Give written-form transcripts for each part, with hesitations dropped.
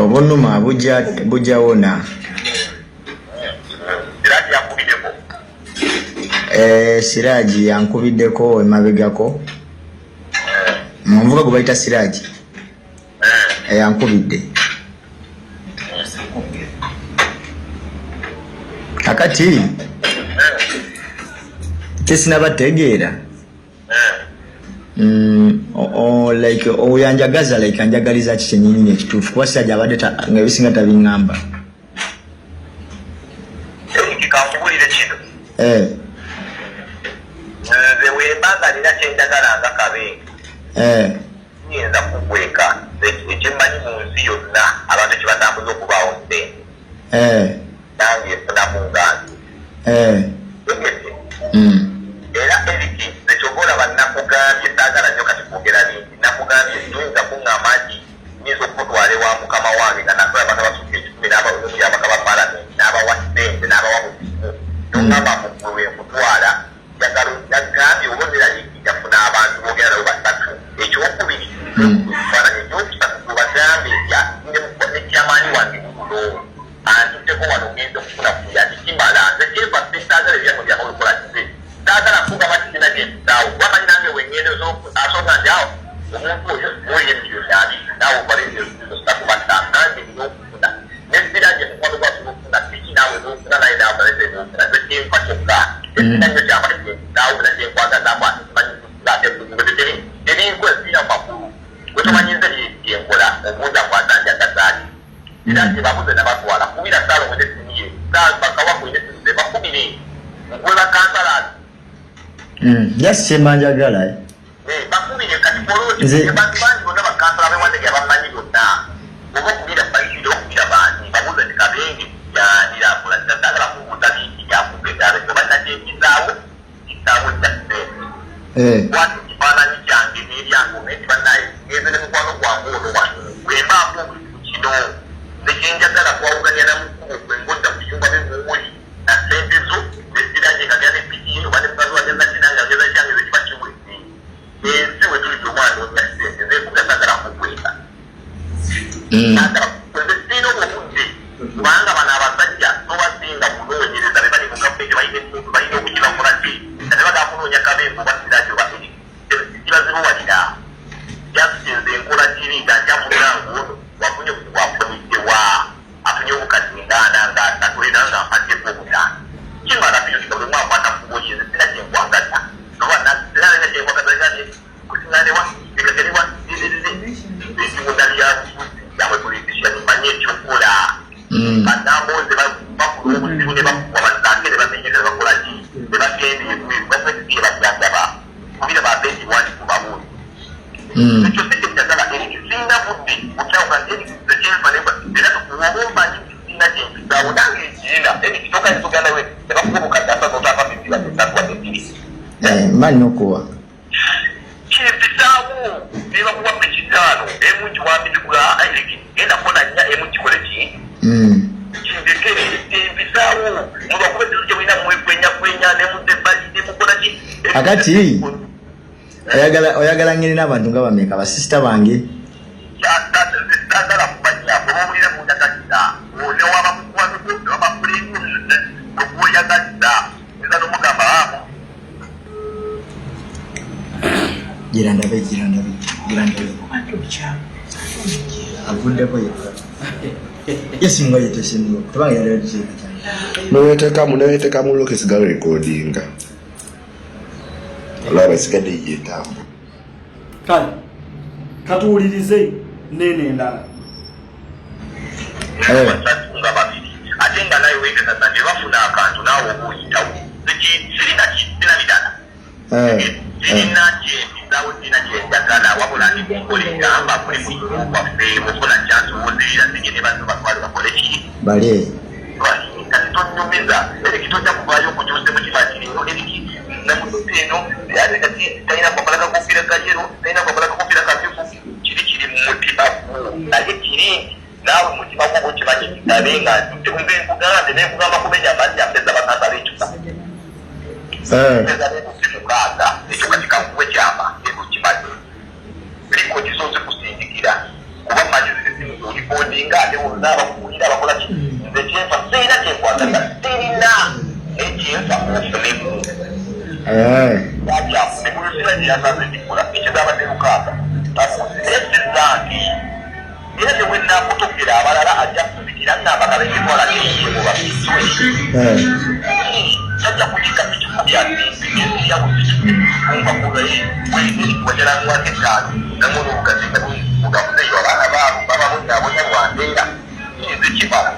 Obunuma bujja bujawona. Siraji yakubiddeko. Eh, Siraji yankubiddeko emabegako. Omuvubuka gwe bayita Siraji. Eh, yankubidde. Kakati kyesinabategeera like oyo anjagaza like anjagaliza ki kyenyinyini ekituufu kuba siraji abadde nga ebisinga tabiŋŋamba. Eric, kankubulire kino. Eh, Nze wemba nga nina kyenjagala nga Kabenge, nyinza kukweka ekyemmanyi mu nsi yonna abantu kyebatambuza okubaawo ssente. Nange nfunamu ngange. Tegedde? Era Eric, nze kyova olaba nakugambye saagala nnyo kati kwogera bingi. Nakugambye toyinza kuŋŋamba nti nyinza okukutwala ewa mukama wange nga nakola abantu abasukka 100 n'abawumuli abaka ba palamenti n'abawa ssente n'abawa buli kimu, noŋŋamba mbu gwe wenkutwala. Njagala nagambye oba oneraliikirira, funa abantu boogera nabo basatu. Ekyokubiri, ekifaananyi. Ekyokusatu, gwebagambe nti ne kyamaani wange wuuno antutteko wano, ngenze okufuna kuya nti kimala. Nze kyenva saagala ebyammwe byamukola kize, saagala kugamba nti sina gyempitaawo, kuba manyi nange wengendo asooka nti awo omuntu oyo muwulire emiliyoni 20, naawe otwala emiliyoni 3 5, nange nina okufuna nesirage mukwano gwasobola okufuna piki, naawe nofuna naye nabalese nofuna. Nze kyenfa kyokka esina nnyo kyamala gyempitaawo na kyenkwagazamu, ate simanyi ate tebinkola sirina makulu. Gwe tomanyi nze byenkola, obuuza kwata njagazaaki era nti babuze nabatwala kubira Saalongo nesimu ye bakawa kwine esimu ze bakubire gwe bakansala. Just kyemba njagala. Eh. Bakubire kati poloti abantu bangi bonna bakansala bewandege abamanyi bonna, oba okubira bayibira okubira bangi babuze nti Kabenge yanira akola saagala kubuuza bingi byakugenda oba nakyempizaawo kisaawo kya ssente. Kwata ekifaananyi kyange n'ebyange onaye bannaye ngenze ne mukwano gwange ono wano bwembaako obuzibu kino nze kyenjagala kwawukanya na mukubo gwe ngodda ku kiyumba bemuwuli na ssente zo nesirage nga genda ne piki ye oba ne mukazi wageza kina nga ngeza kyange ze kiba kiwedde. Ensi we tuli buli omwana anoonya ssente. Nze nkuga saagala kukweka, saagala nze sirina obwo budde kubanga bano abasajja tobasinga kunoonyereza. Be bali mu gavumenti balina emmundu, balina obuki, bakola ki nga tebagala kunoonya Kabembe oba Siraje oba Eric kibazibuwalira. Just nze nkola kiri nga nkyamulira ngaono wafunye obuzibu, afuniddewa, afunye obukadde ngaana nga asatu era nga mpaddeko obutaano, kimala byutika buli omu akwata kkubo lye. Nze sina kyenkwagaza oba sina nina kyenkwagaza kusiŋanewa ekageriwa ekiwunda byabufuzi yamwe politician manye ekyokukola. Banamboze bakula obuzibu ne bakuwa basaake ne bamenyeka ne bakola ki ne bagenda ebweru gavumenti bajjanjaba kubira babeti wandi kubabuuzi. Ekyo si kyenjagala Eric, sirina budde kukyawuka. Eric, nze kyenfa era oba ommanyi nti sirina kyempisaawo nange ekirina. Eric, tokayinza ogenda we ne bakuwa obukadde 30 otaava bibiri wadde esatu wadde bbiri. Eh, mba nina okuwa Kimpisaawo nebakuwa piki ttaano, emu ngiwambikula Eric, genda kona nnya, emu gikole ki kindekere empisaawo mubakuba ekizibu kyemulina mwekwenya kwenya nemudda ebbali nemukola ki. Akati oyagala ngende n'abantu nga bameka, basisita bange? Saagala kumanya oba owulira munjagaliza newaba mukwano newaba kulemu ogwoyagaliza nza nomugamba amu. Gira ndabe, gira ndabe, gira ndabe. Avuddeko yekka yesimu nga yetesimu kubanga yali agiseeka kyange. Nowetekamu lock esigala recordinga, olaba esigadde yetambula. Kale katuwulirize neeno endala. Basatu nga babiri ate nga nawe wekakasa nti bafuna akantu naawe oba oyitawo. Sirina sirina birala, sirina kyempisaawo, sirina kyenjagala, wabula ndi kunkola egamba kuli musulo gwaffe ofuna kyansuubuzirira sinye ne banno batwale bakole ki. Bale. Kati tonyumiza Eric, tojja kuvaayo okukyuse mutima kirino Eric namututte eno ate kati talina kwambala kakofiira ka yellow, talina kwambala kakofiira kamyufu. Kiri kiri mu mutima gwo, naye kiri nti naawe mutima gwo bwokimanyi nti nga ntutte nze nkugambye nenkugamba kumenya amazzi afeza bakansala ekyuka feza nebusi mukaaga. Ekyo kati kankuwe kyama ego kimanyi likodi so zikusindikira kuba manyi ziri simu. Olikodinga ate bonna abakuwulira bakola ki? Nze kyenfa sirina kyenkwatanga, sirina ekyenfa ofunemu. Akyafune mulusira gyeyasanze ndikola ekyo, zabadde 6 naye sizange, era tewenakutokera abalala ajja kuzikira ngamba kabeketwala neyiyemuba kiswe tajja kuyiga pikikumi asimbi 5 namwe n'obugazi bugafuzeyo abaana baabo bababonyabonya lwambeera kinze kimala.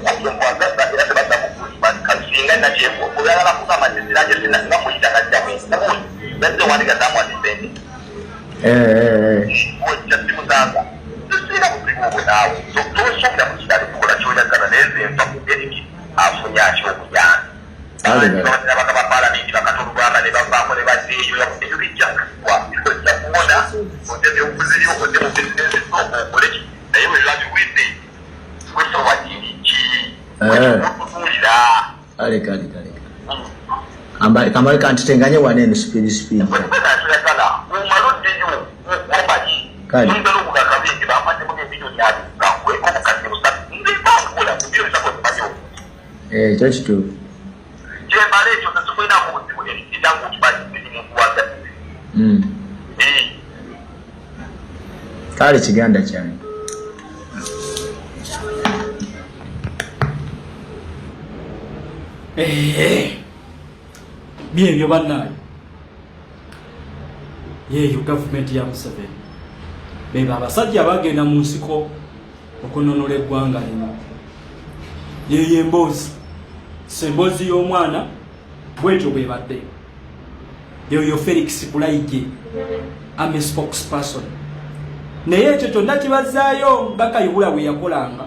Nkwagazza era tebaddamu kasinga nakyenko oyagala kugamba nti siranje nga muyita najjamu yazze wandiga namwati sente ojja simusanga, sisiina buzibu obwo naawe. Tosuubira mu kirala tukola kyoyagala, naye nze nfa ku Eriki afunye atya obuyambi. Abaka ba palamenti bakatolugamba ne bavaako ne badda eyo, ebyo bijja kugwa, ojja kuwona ojja byobufuzi byo ojja mu bizinesi zo okole ki, naye bwe biba biwedde wesowa kiri ki otutuulira. Kale kale kale, kambale kambale kantitenganye wano eno speed speed. Oyagala omala oddeyo omanyi. Kale. Oyinza n'okuga akabenge bampaddemu emiliyoni 20 kankweka obukadde 300, nze mbankola ku miliyoni 3 ozimanyi obungi. Ekyo kituufu. Kyembala ekyo tekikulinamu buzibu, ekijangu okimanyi eri muntu wagati. Kale kiganda kyange. Byebyo bannaayo, yeeyo gavumenti ya Museveni, beba abasajja bagenda mu nsiko okununula eggwanga lino. Yeeyo emboozi, so emboozi y'omwana bwetyo bwebadde. Yoyo Felix Kulayigye, army spokesperson, naye ekyo kyonna kibazaayo nga Kayihura bwe yakolanga.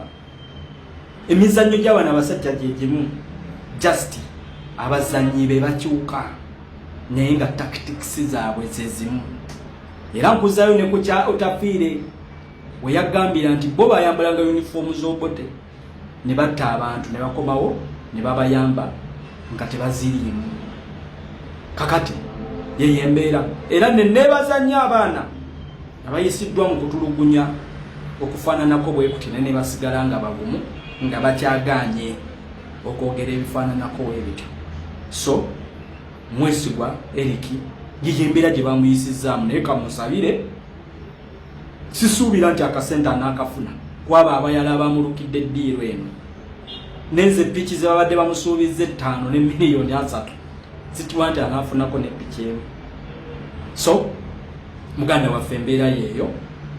Emizannyo gy'abano abasajja gye gimu, just abazannyi be bakyuka, naye nga tactics zaabwe ze zimu. Era nkuzaayo ne ku kya Otafiire we yagambira nti bo bayambalanga yunifoomu z'Obote ne batta abantu ne bakomawo ne babayamba nga tebaziriimu. Kakati yeyo embeera, era ne neebaza nnyo abaana abayisiddwa mu kutulugunya okufaananako bwe kuti, ne basigala nga bagumu nga bakyagaanye okwogera ebifaananako ebityo. So Mwesigwa Eriki yiyo embeera gye bamuyisizzaamu, naye kamusabire, sisuubira nti akasente anaakafuna kwaba abayala bamulukidde eddiiro eno nenze piki ze babadde bamusuubizza 5 ne miliyoni 30, situwa nti anaafunako ne piki emu. So muganda waffe embeera yeeyo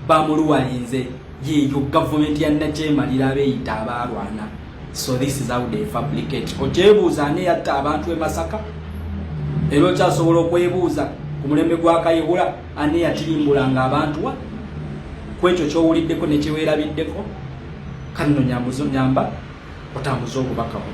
bamuluwalinze, yeeyo gavumenti ya nakyemalira abeeyita abaalwana. So this is how they fabricate. Okyebuuza ani yatta abantu e Masaka, era okyasobola okwebuuza ku mulembe gwa Kayihura ani yatirimbulanga abantu wa ku ekyo kyowuliddeko nekyeweerabiddeko. Kano nyamba otambuze obubaka buno.